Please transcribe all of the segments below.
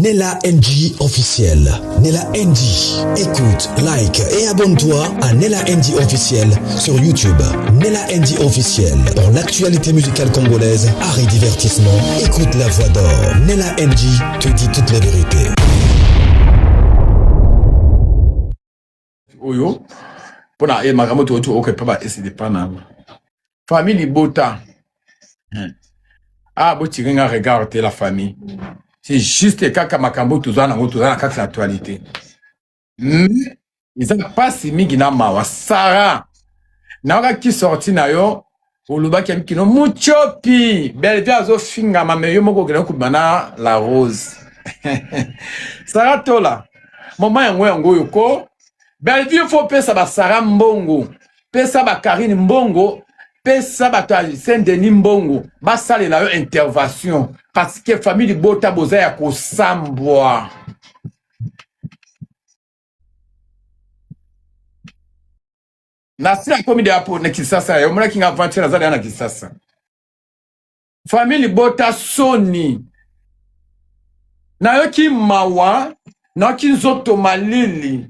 Nella NG officiel. Nella NG. Écoute, like et abonne-toi à Nella NG officiel sur YouTube. Nella NG officiel. Pour l'actualité musicale congolaise, art et divertissement, écoute la voix d'or. Nella NG te dit toute la vérité. Oyo pona e makambo to to okepa ba esede pana. Famille libota. Ah botinga nga regard te la famille. C'est juste kaka makambo toza nango toza na kati ya actualité. Mais eza mpasi mingi na mawa Sarah. Naokaki sorti na yo olobaki ya mikino muchopi Bellevue azofingama me yo moko okende kobima na la rose. Sarah Tola moma yango yango oyo ko Bellevue faut pesa ba Sarah mbongo pesa ba Karine mbongo pesa bato ya Saint Denis mbongo basalela yo intervention parce que famille libota boza ya kosambwa. Nasi nakomi deya po na Kinshasa ya omonaki nga aventure naza deya na Kinshasa. Famille libota soni. Nayoki mawa, nayoki nzoto malili.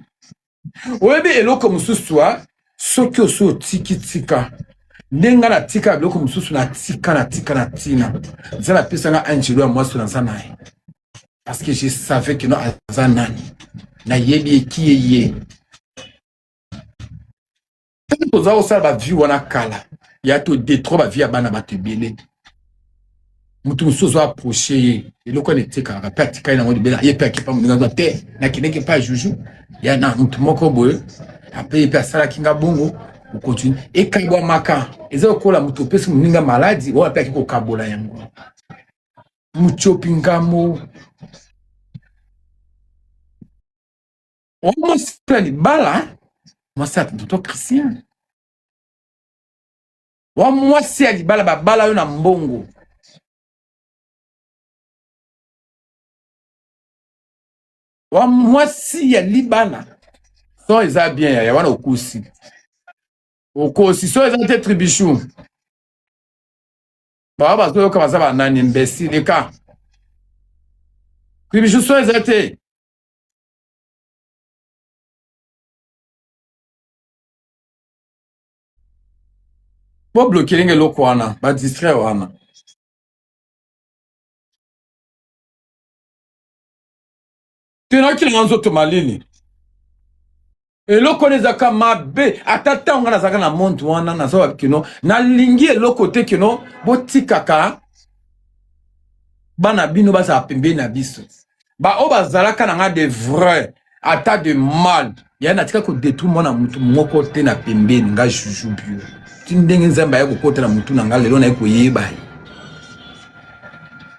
Oyebi eloko mosusu a soki osi otiki tika ndenge nga natika biloko mosusu natika natika na ntina nzambe apesa nga angelo ya mwasi naza na ye parce que je savais que no aza nani nayebi ye ki ye ye ntango toza kosala bavie wana kala ya to detro bavie ya bana bato ebele moto mosusu ozo approche ye eloko wana etekalaka mpe atikali nango libela ye mpe akepa moninga aza te nakendeki mpe ajuju ya na moto moko boye ape ye mpe asalaki nga bongo okontinue ekabwamaka eza lokola moto opesi moninga maladi oyo ape ake kokabola yango mutiopi ngambo mwasi ya libala mwasi ya tonton Christian wa mwasi ya libala babala yo na mbongo wa mwasi ya libala so eza bien yaya wana okosi okosi so eza te tribichou bawa bazoyoka baza banani imbecile eka tribichou so eza te bo bloquer ndenge eloko wana ba distraire wana te nayoki nanga nzoto malili eloko wana ezalaka mabe ata ntango ngai nazalaka na monde wana naza kino nalingi eloko te kino botikaka bana bino bazala pembeni na biso baoyo bazalaka na nga de vrai ata de mal ya natika kodetruire mwana motu moko te na pembeni nga juju bio ti ndenge nzambe aye kokota na motu na nga lelo naye koyeba ye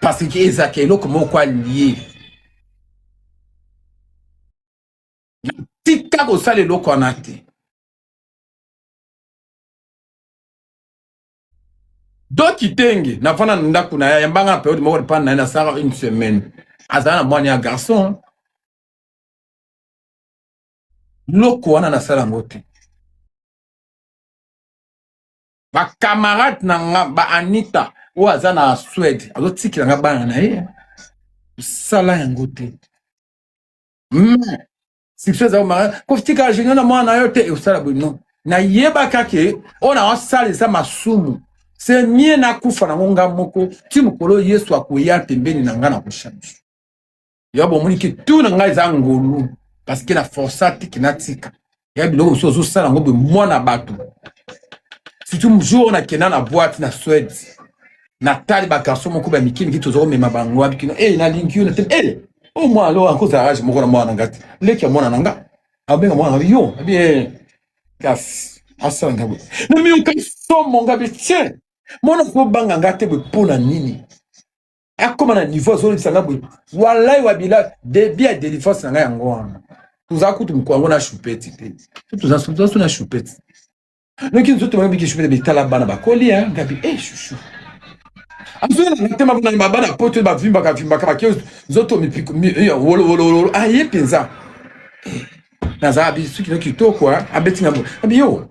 parce que ezalaka eloko moko alie tika kosala eloko wana te Do kitenge nafanda na ndako na ye yambanga na periode moko epa na ye nasala une semaine azala na mwana ya garçon loko wana nasala yango te bacamarade na nga ba Anita oyo aza na Suède azotikela nga bana na ye sala yango te mais succès eza omaka kotika junior na mwana na yo te osala boye non nayebaka ke oyo naosala eza masumu se mie nakufa nango nga moko ti mokolo yesu akoya pembeni na nga na kochange yo bomoni ke tu na ngai eza ngolu parce que na forsa tiki natika ya biloko mosusu ozosala yango boye mwana bato surtout jour oyo nakenda na boite na Suède natali bagarçon moko ba mike mike toza komema bango wapi kino e nalingi yo natali e o mwana lo akozala age moko na mwana na nga te leki ya mwana na nga abenga mwana na yo abi eh, kasi asala nga boye namiyoka somo nga bi tien mwana kobanga nga te boye mpo na nini akoma na niveau azolobisa nga boye walai wabila debut ya délivrance na ngai yango wana toza kutu mokolo yango na choupeti te toza so na choupeti noki nzoto bango biki choupeti bitala bana bakoli ya ngabi e chouchou azoyela te mabana bana poto bavimbaka vimbaka bake nzoto mipiko wolowolowolo aye mpenza naza abi suki no kitoko abeti nga abi yo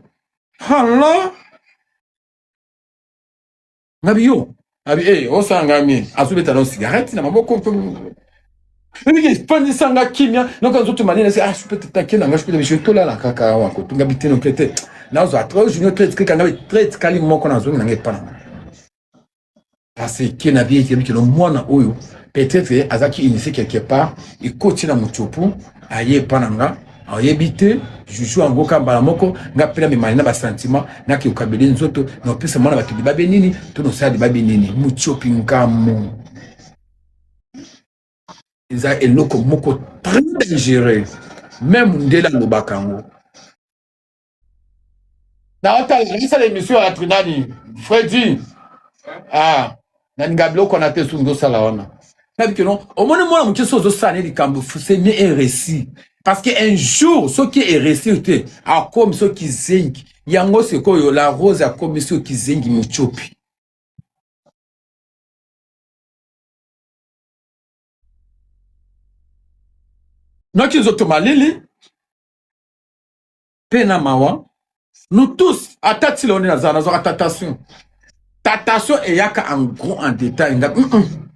hala ngabi yo abi eh osala nga mie azobeta no cigarette na maboko. Ebiki efandisa nga kimia noka nzoto manene esi ah peut-être take na nga je peux tolala kaka awa kotunga biteno mpe te nazwa trop junior très tikali nga très tikali moko nazongi na nga epa na nga parce que na vie ekebi kino mwana oyo peut-être azalaki initie quelque part ekoti na mutiopu aye epa na nga ayebi te juju yango ka mbala moko nga mpe namemani na basentiment nakokabele nzoto naopesa mwana bato libabe nini to nosala libabe nini mutiopi ngamo eza eloko moko très dangereux meme mundele alobaka yango naotala nasala émission ya trinani fredi ah nalinga biloko wana te soki ozosala wana nabi ke non omoni mwana moke soki ozosala ne likambo c'est mieux un récit parce que un jour soki eréussir te akomi soki zengi yango sikoyo la rose akomi soki zengi mutiopi Noki nzoto malili mpe na mawa nous tous ata ti lelo nde naza nazwaka tentation tentation eyaka en gros en détail nga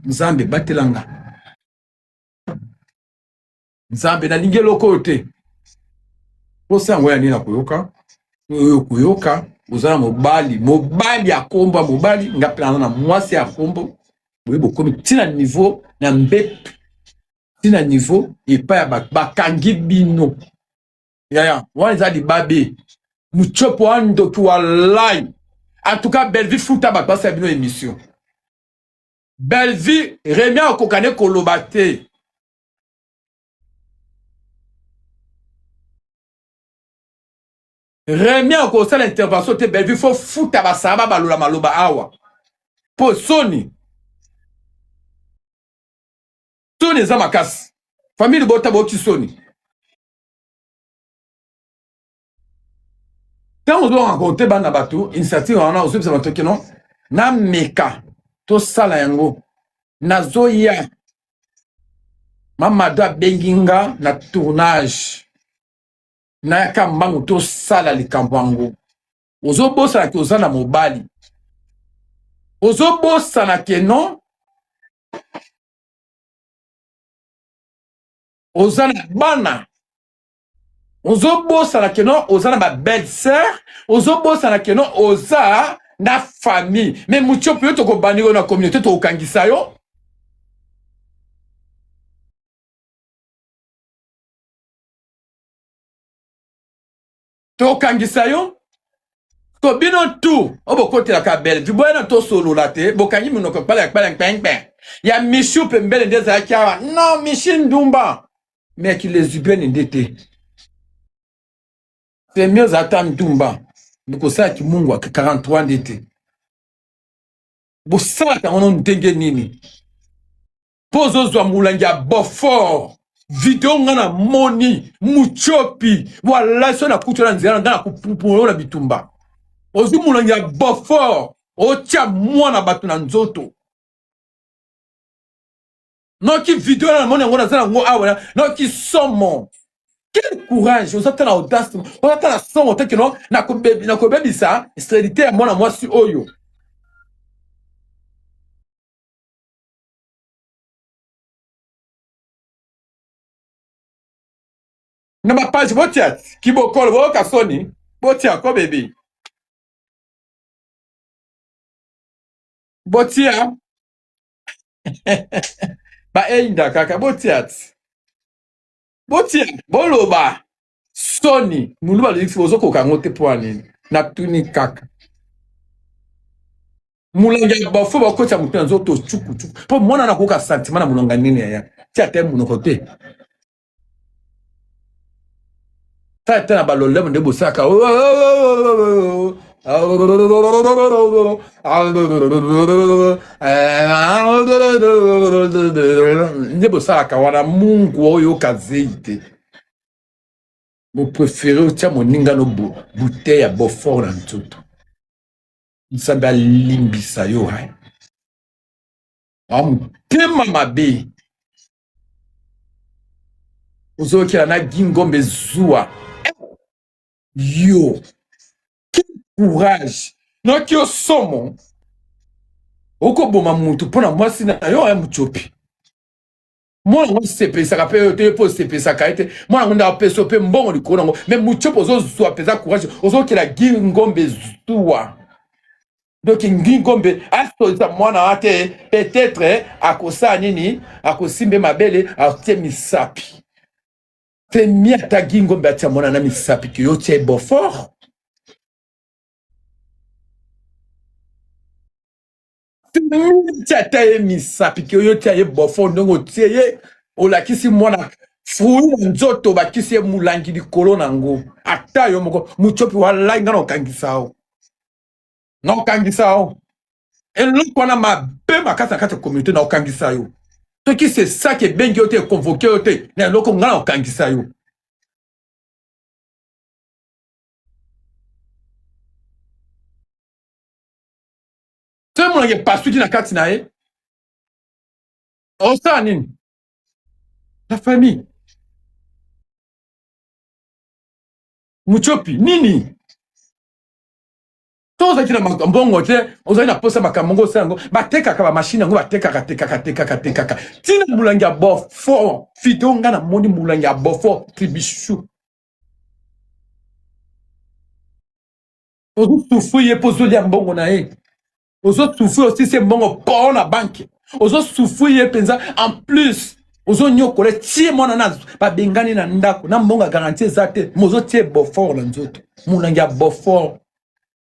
nzambe batela nga nzambe nalingi eloko oyo te mposa yango ya nini nakoyoka oyo koyoka oza na mobali mobali ya kombo ya mobali nga mpe naza na mwasi ya kombo boye bokomi ntina niveau na mbeto ntina niveau epai ya bato bakangi bino yaya wana eza libabe mutshopo wa ndoki walai en tout cas Bellevue futa bato basala bino émission Bellevue Remy akoka nde koloba te Remy akosala intervention te Bellevue faut futa basaba balola maloba awa po soni soni eza makasi famille libota boyoki soni ntango ozo rencontre bana bato initiative wana ozobisa bato kino nameka tosala yango nazoya mamado abengi nga na tournage nayaka mbangu tosala likambo yango ozobosana ke oza na mobali ozobosana ke non oza na bana ozobosana ke non oza na ba belle sœur ozobosana ke non oza na famille mais mutiopi yo tokobandi yo na communauté tokokangisa yo tokangisa yo ko bino tu oyo bokotelaka bellevue boya na tosolola te bokangi monoko kpala kpala nkpenkpe ya michu pembele nde ezalaki awa non michi ndumba mais kilesbienne nde te c'est mieux ozala ata ndumba kosala kimungu 43 nde te bosalaka yango no ndenge nini mpo ozozwa molangi ya beaufort video nga na moni muchopi wala so nakuti na nzela nga nakopupulo na bitumba ozwi molangi ya beaufort otya mwana bato na nzoto noki video na namoni yango naza nango awa noki somo quel courage oza ta na audace oza ta na somo te kino nakobebisa sterilité ya mwana mwasi oyo na bapage botia kibokolo boyoka soni botia ko bebi botia baeinda kaka botia ti botia boloba soni muluba alobiki bozokoka yango te mpo ya nini natuni kaka molangi ya bafo bakotisa moto na nzoto cukucuku mpo mwana nakoka sentiment na molanga nini yaya ti ata monoko te ta ata na balolemo nde bosalaka nde bosalaka wana mungu oyoka zei te boprefere otya moninga no bouteille ya beaufort na nzoto nzambe alimbisa yo hai motema mabe ozokela na gingombe zuwa yo quel courage noki yo somo okoboma mutu mpo na mwasi na yo ya mutiopi. Mwana yango asepelisaka mpe yo te, yo mpe osepelisaka ye te. Mwana yango nde apesa yo mpe mbongo likolo nango. Mais Mutshopi ozozwa mpenza courage, ozokela Guy Ngombe zuwa. Donc Guy Ngombe asolisa mwana wana te, peut-être akosala nini, akosimbe mabele, atie misapi. C'est mieux ata Guy Ngombe atia mwana na misapi que yo tie Beaufort. Tia ata ye misapi ke oyo tia ye bofo ndenge otie ye olakisi mwana fruit na nzoto bakisi ye mulangi likolo na ngo ata yo moko mutshopi walai nga na okangisa yo na okangisa yo eloko wana mabe makasi na kati ya communauté na okangisa yo soki c'est ça ke ebengi yo te econvoke yo te na eloko nga na okangisa yo soki molangi epasuki na kati na ye osala nini la famille muchopi nini to ozalaki na mbongo te ozali na posa makambo yango osala yango batekaka bamashine yango batekaka tekaka tekaka tekaka ntina molangi ya bofort video ngai namoni molangi ya bofort tribichou Ozo souffrir ye po ozolia mbongo na ye. Ozo souffrir aussi se mbongo po na banque. Ozo souffrir ye penza en plus ozo nyokola tie mwana na babengani na ndako na mbongo ya garantie eza te mozo tie beaufort na nzoto molangi ya beaufort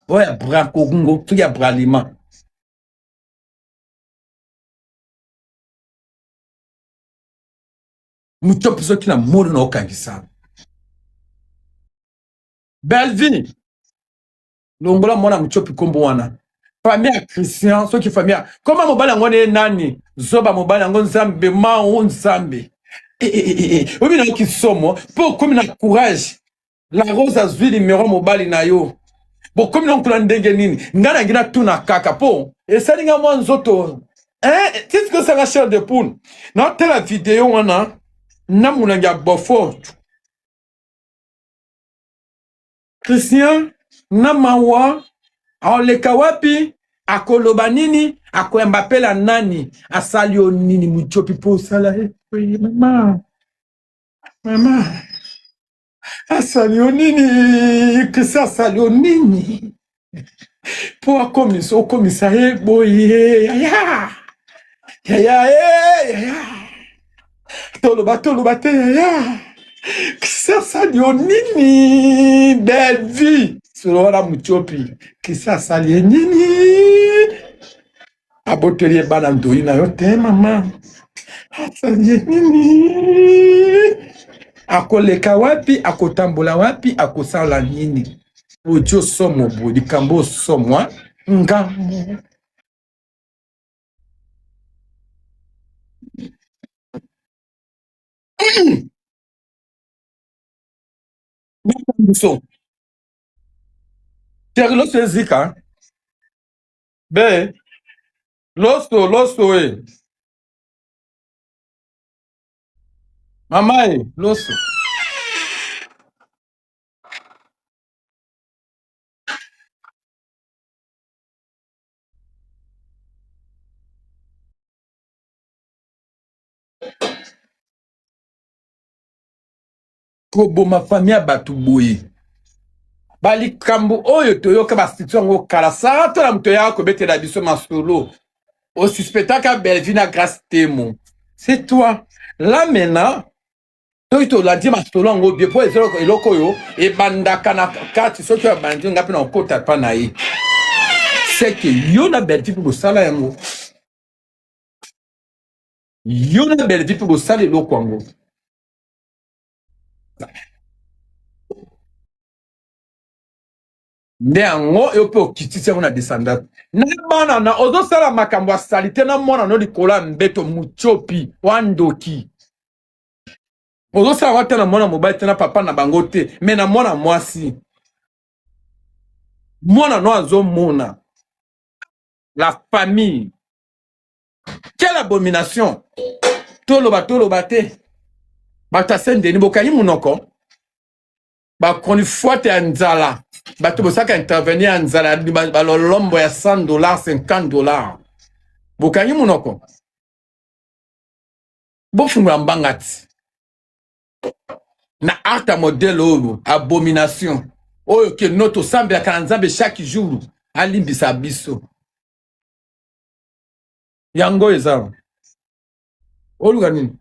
oyo ya bracongo soki ya bralima motopi soki na moni na okangisa Bellevue longola mwana muchopi kombo wana famille ya Christian soki famille ya koma mobali yango ne nani zoba mobali yango nzambe mao nzambe eh, eh, eh, eh. obi na kisomo mpo okomi na courage la rose azwi numero mobali na yo bokomi na nkula ndenge nini ngai nangi natuna kaka mpo esali ngai mwa nzoto eh, tisiki osanga chair de poule naotala video wana na molangi ya beaufort Christian na mawa aoleka wapi akoloba nini akoyamba pela nani asali yo nini muchopi mpo osala ye mama mama asali yo nini Christian asali yo nini mpo akomisa okomisa ye boye yaya yaya eh, yaya toloba toloba te yaya kisa asali yo nini belle vie solo wana mutiopi kisa asali ye nini aboteli ye bana ndoi na yo te mama asali ye nini akoleka wapi akotambola wapi akosala nini ojo somo boye likambo osomwa ngambo biso Thierry loso ezika be loso loso e mama e loso koboma famille ya bato boye balikambo oyo toyoka basitu yango kala sara tola moto yaka kobetela biso masolo osuspectaka Bellevue na Grace Temo c'est toi là maintenant soki tolandi masolo yango bien mpo eza eloko oyo ebandaka na kati soki abandi nga mpe na okota epa na ye seke yo na Bellevue mpe bosala yango yo na Bellevue mpe bosala eloko yango nde yango yo mpe okitisi yango na descendant na bana na ozosala makambo ya salite na mwana no likolo ya mbeto mutiopi wa ndoki ozosala yango ata na mwana mobali te na papa na bango te me na mwana mwasi mwana no azomona la famille quelle abomination toloba toloba te bato ya saint denis bokangi monoko bachronifuate ya nzala bato bosaka intervenir ya nzala balolombo ya 100 dollars 50 dollars bokangi monoko. Bofungola mbanga ti na acte ya modèle oyo, abomination oyo ke no tosambelaka na Nzambe chaque jour alimbisa biso. Yango eza oluka nini?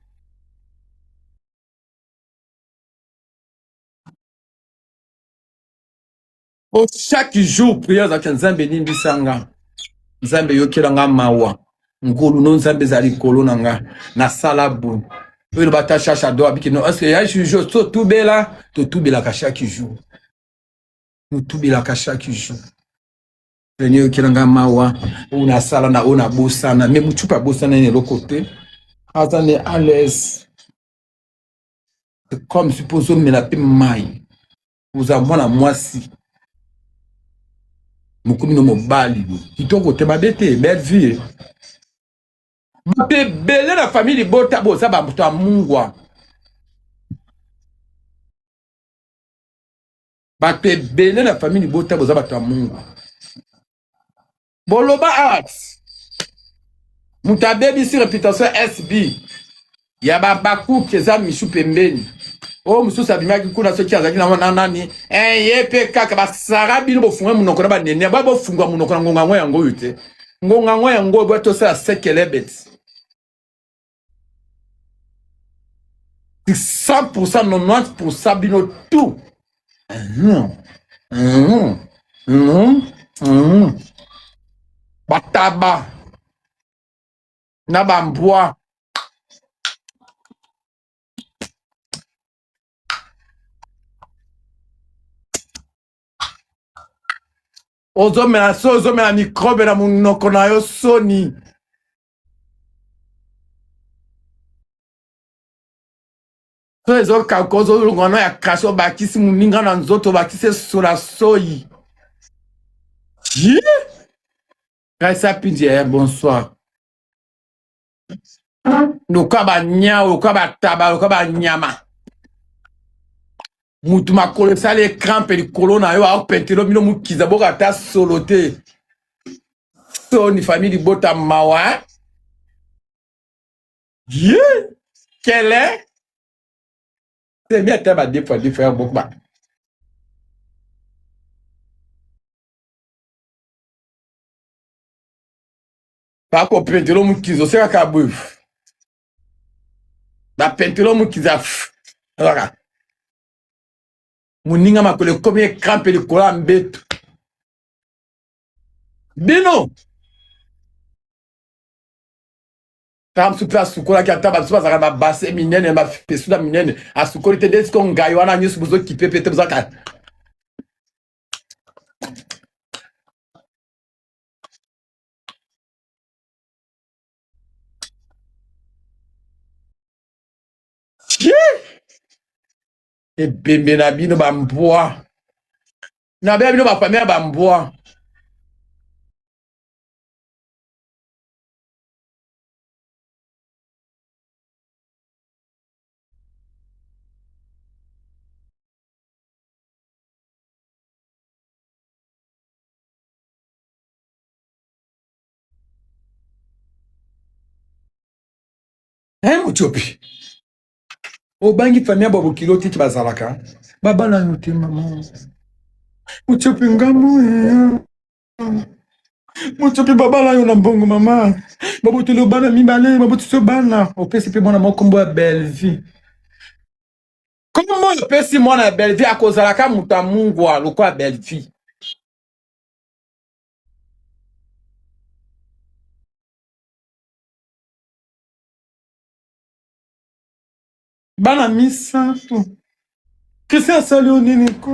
O chaque jour prière ezalaka Nzambe limbisa nga, Nzambe yokela nga mawa, ngolu no Nzambe ezali likolo na nga, nasala boye. Oyo eloba ata chacha do abiki no, est-ce que ya jour totubela, totubelaka chaque jour, totubelaka chaque jour. Seigneur yokela nga mawa, oyo nasala na oyo nabosana, mais muchupa abosana ye eloko te, aza ne à l'aise. C'est comme si mpo ozomela mpe mai, oza mwana mwasi mokomi no mobali kitoko te, mabe te, belle vie. Bato ebele na famille libota boza bato ya mungwa, bato ebele na famille libota boza bato ya mungwa. Boloba art moto abebisi reputation SB ya babakuki eza misu pembeni oyo mosusu abimaki kuna soki azalaki na nani eh, ye mpe kaka basara bino bofunga monoko na banene ba bofunga monoko na ngonga yango yango oyo te, ngonga yango yango oyo tosala sekelebet 100% 90% bino tout. Bataba na bambwa ozomela so ozomela mikrobe na monoko na yo soni. So ezokauka ozolongwa no ya kasi obakisi moninga na nzoto, obakisi esola soyi. Raisa Pindi ya bonsoir. Lokola banyau, lokola bataba, lokola banyama. Mutu makolo esali ecrampe likolo na yo, aopentelo bino mukiza boka ata solo te. Soni famille libota mawa. Ye kele semi ata ba deux fois deux fois ya boko ba. Bakopentelo mukiza osekaka boye. Bapentelo mukiza kaka moninga makolo ekomi ekrampe likolo ya mbeto bino kaka mosusu mpe asukolaki ata bamosusu bazalaka na babase minene bapesula minene asukoli te nde siko ngai wana nyonso bozokipe mpe te bozalaka ebembe na bino bambwa na bino bafamille ya bambwa. Eh, Mutiopi obangi famille ya babokilo te ti bazalaka babala yo te mama Mutiopi ngambo eh. Mutiopi babala yo na mbongo mama baboteli yo bana mibale babotisi yo bana opesi mpe mwana moko kombo ya Bellevue kombo oyo opesi mwana ya Bellevue akozalaka moto ya mungwa lokola Bellevue. Bana misato Christian asali yo nini ko?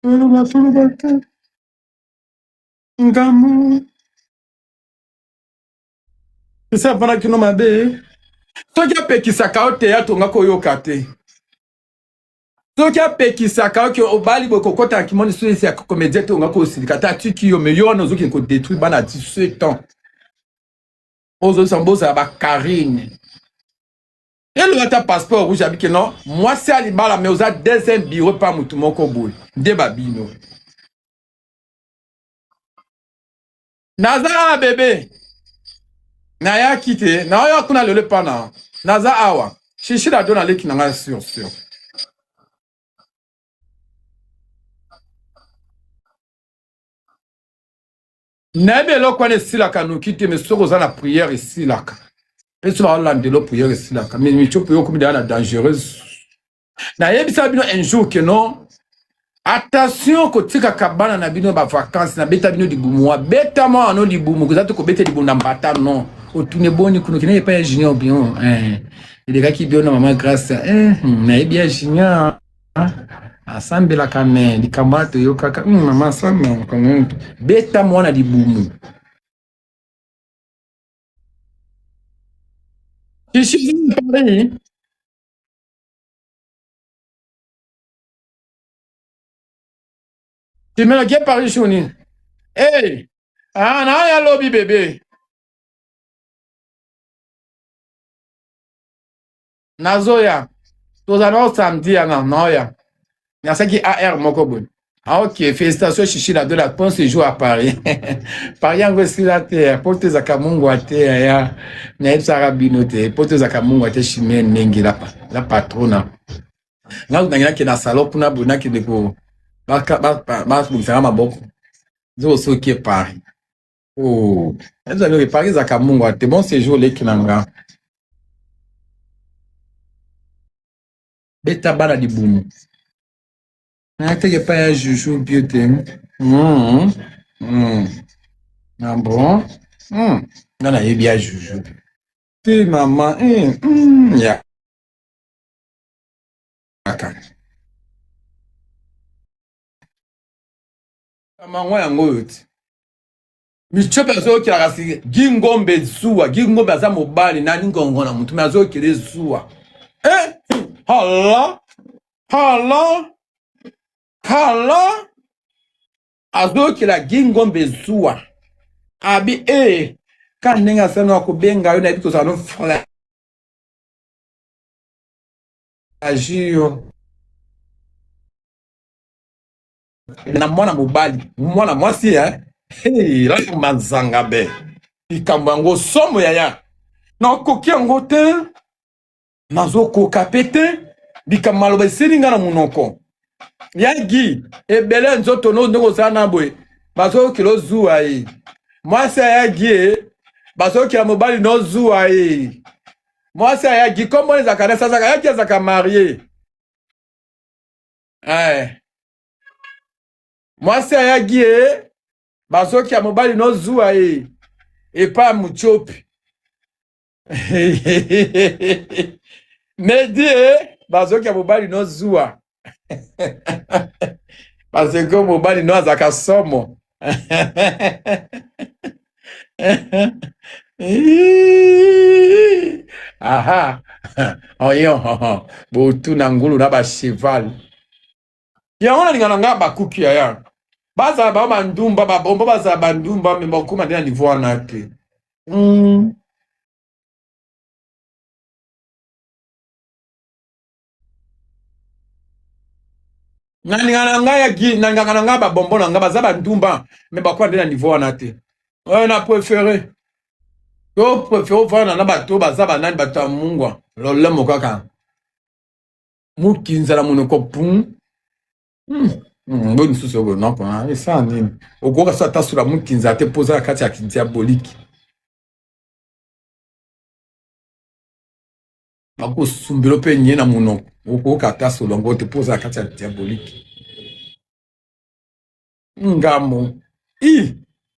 Toloba toloba te ngambo Christian afandaki no mabe soki apekisaka yo théâtre onga koyoka te soki apekisaka yo ke obali boye kokota na kimoni soki ya comédien te onga kosilika te atiki yo me yo wana ozokende kodétruire bana 17 ans ozozisa bozala bakarine. Eloba ata passeport rouge abike non mwasi ya libala mais oza deuxième bureau pa mutu moko boye nde babino. Naza awa bebe. Nayaki te, naoya kuna lelo epa na. Naza awa. Shishi la dona leki na ngai sur sur. Nayebi eloko wana esilaka noki te, mais soki oza na prière esilaka. Mpe soki baolandela prière esilaka. Mais michopo yo okomi deja na dangereuse. Nayebisa bino un jour que non, attention kotikaka bana na bino ba vacances, na beta bino libumu wa beta mwana no libumu, koza te kobeta libumu na mbata non. Otune boni kuno kina epai ya Junior bien eh elekaki bio na mama Grace eh nayebi ya Junior asambelaka me likambo wana toyokaka mama asambelaka beta mwana libumu. Je suis Paris. Timela ke Paris sur nini? Hey, ah na ya lobi bebe. Nazoya. Tozala na samedi ya na naoya. Nasaki AR moko boye. Ah ok, félicitations Chichi la de la bon séjour à Paris. Paris yango esila te, poto ezaka mungwa te ya. Nayebisaka bino te, poto ezaka mungwa te chimie ndenge la la patrona. Nga nangi nakende na salon kuna boye nakende ko babongisaka maboko. Nzoko soki Paris. Oh, nayebisaka bino Paris ezaka mungwa te. Bon séjour leki na nga. Beta bana libumu. Nateke epai ya juju bio te. Ah bon? Nga nayebi ya juju. Te mama. Ya. Kaka. Mango yango oyo te. Michope azokela kasi Gi Ngombe zuwa. Gi Ngombe aza mobali nani ngongo na mutu mais azokela zuwa. Eh? Hala? Hala? Hala? Azokela Gi Ngombe zuwa. Abi eh ka ndenge asala na kobenga yo nayebi kozala no fragile yo. Na mwana mobali, mwana mwasi eh? Hey, la manzanga be. Likambo yango somo yaya. Nakoki yango te. Nazokoka pe te. Likambo maloba esili nga na monoko. Ya Guy, ebele nzoto no ndenge oza na boye. Bazokela ozuwa ye. Mwasi ya Guy, eh, bazokela mobali no zuwa ye. Mwasi ya Guy, kombo ezalaka na sazaka ya Guy azalaka marie. Eh. Mwasi ayaki ye bazoki ya mobali nozuwa ye epa ya mutiopi medi e bazoki ya mobali nozuwa parce que mobali no azalaka somo aha oyo botuna ngulu na bacheval yango nalinga na nga bakuki yaya bazala bao bandumba babomba bazala bandumba me bakoma nde na niveau wana te. Nalinga na ngai ya gi nalingaka na ngai babombo na ngai baza bandumba me bakoma nde na niveau wana te. Oyo na préféré to préféré ofanda na bato baza banani bato ya mungwa lolemo kaka mukinza na monoko pum boye mosusu oyo noko esala nini okoka so ata sula mukinza te mpo oza na kati ya diabolike bakosumbelo mpe nye na monoko okoka ata solo yango te mpo oza na kati ya diabolike ngambo i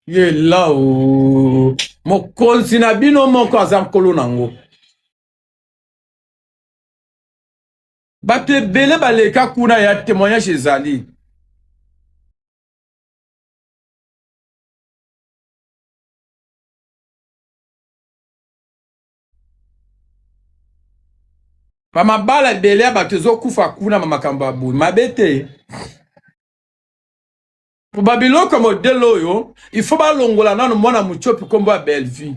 yela o mokonzi na bino moko aza nkolo nango bato ebele baleka kuna ya témoignage ezali bamabala ebele ya bato ezokufa kuna ma makambo ya boye mabe te po babiloko modele oyo il faut balongola nano mwana mutiopi nkombo ya Bellevue.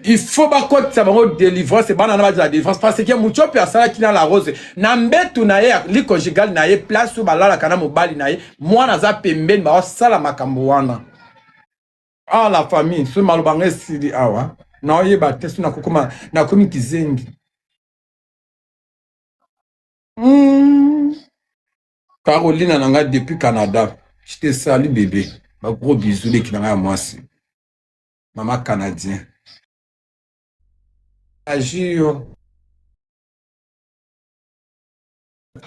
Il faut bakotisa bango délivrance, bana na bazala délivrance, parce que Mutshopi asalaki na La Rose na mbetu na ye, lit conjugal na ye, place oyo balalaka na mobali na ye, mwana aza pembeni, baosala makambo wana. Ah, la famille, so maloba ngo esili awa, naoyeba te so nakokoma nakomi kizengi. Carolina na ngai depuis Canada, je te salue bébé, ba gros bisous leki na ngai ya mwasi, mama canadien. Agir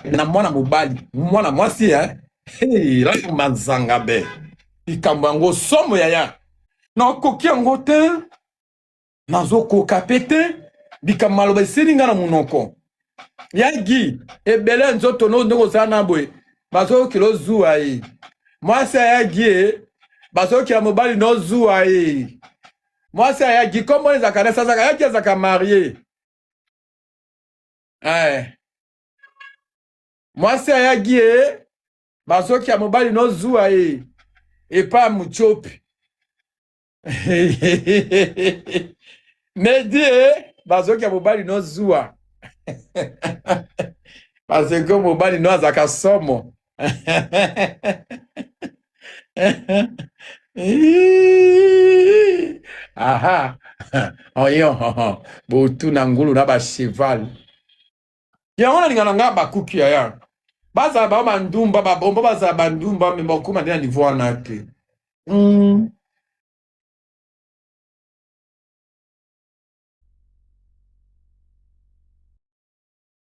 na mwana mobali, mwana mwasi, eh? Hey, la manzanga be likambo yango somo yaya, nakoki yango te, nazokoka pe te, likambo maloba esili nga na monoko ya gi ebele nzoto no ndenge ozala na boye, bazokila ozuwa ye mwasi aya gi e bazokila mobali nozuwa ye mwasi aya gi kombo ezalaka nesi azalaka ya gi azalaka marie eh. Mwasi aya gi e bazokila mobali nozuwa ye epa Mutshopi medi e bazoki mobali nozuwa parce que mobali no azalaka somo. Aha, oyo botuna ngulu na bacheval yango nalinga na nga bakuki yaya bazala bao bandumba babombo bazala bandumba me bakóma nde na niveau wana te.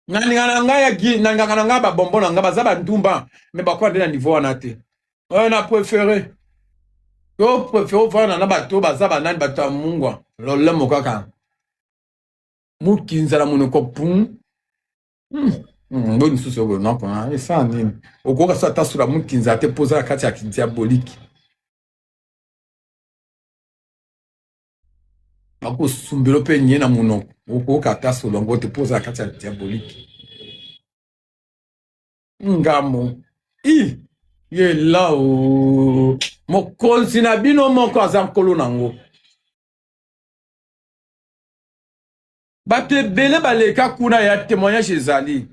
Nalinga na ngai ya gi nalingaka na ngai babombo na ngai baza bandumba me bakóma nde na niveau wana te. Oyo na préféré to préféré ovanda na bato baza banani, bato ya mungwa lolemo kaka mukinza na monoko pum. Boyi mosusu oyo noko esala nini, okoka so ata sula mukinza te mpo oza na kati ya diabolike, bakosumbelo mpe nye na monoko, okoka ata solo yango te mpo oza na kati ya diabolike. Ngamo i yela o mokonzi na bino moko aza nkolo nango. Bato ebele baleka kuna ya témoignage ezali.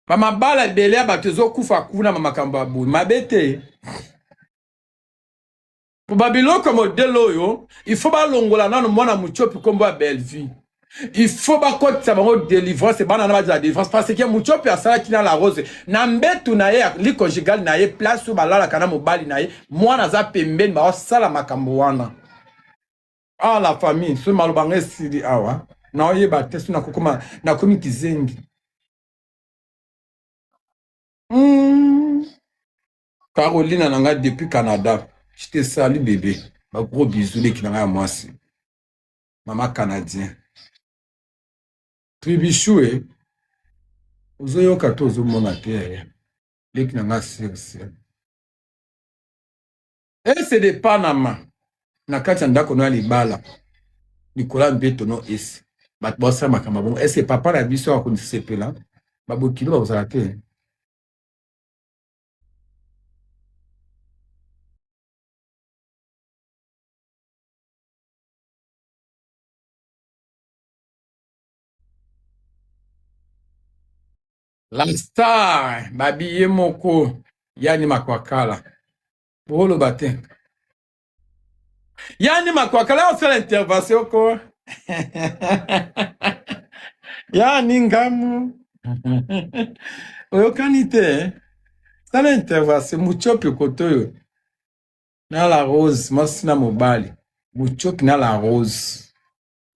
Bamabala ebele ya bato ezokufa kuna, bamakambo ya boye mabe te. Po babiloko modele oyo, il faut balongola nano mwana Mutshopi nkombo ya Bellevue. Il faut bakotisa bango délivrance, bana na bazala délivrance, parce que Mutshopi asalaki na La Rose na mbetu na ye, lit conjugal na ye, place oyo balalaka na mobali na ye, mwana aza pembeni, baosala makambo wana. Ah, la famille, so maloba ngo esili awa, naoyeba te so nakokoma nakomi kizengi. Carolina na ngai depuis Canada, je te salue bébé, ba gros bisous leki na ngai ya mwasi, mama canadien. Tribichou e ozoyoka te, ozomona te yaya, leki na ngai sirse ese de Panama na kati ya ndako no ya libala, likolo ya mbeto no ese bato basala makambo bongo, ese papa na biso akosepela, babokilo bakozala te. La star babi ye moko yani makwakala boloba te, yani makwakala osala intervention ko yani ngamu oyokani te, sala intervention. Mutshopi koto oyo na La Rose, mwasi na mobali, Mutshopi na La Rose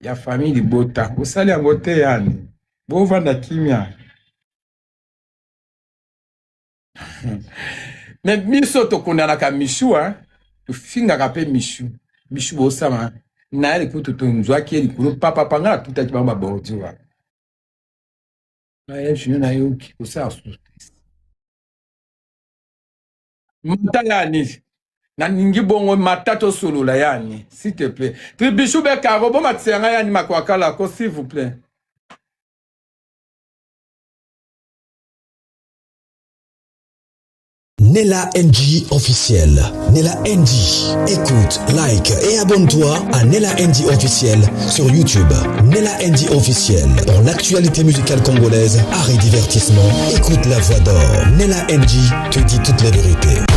ya famille libota, osali yango te yani bovanda kimia. Me biso tokondanaka Mishu, tofingaka mpe Mishu. Mishu bosama na ye likutu, tonzwaki ye likolo papapa, ngai natutaki bango babordi wana na ye junior, nayoki kosala susu mata yani naningi bongo mata tosolola yani, s'il te plaît. Tribishu bekaro bomatisa yanga yani makwakala ko, s'il vous plaît. Nella NG officiel. Nella NG. Écoute, like et abonne-toi à Nella NG officiel sur YouTube. Nella NG officiel. Pour l'actualité musicale congolaise, art et divertissement, écoute la voix d'or. Nella NG te dit toute la vérité.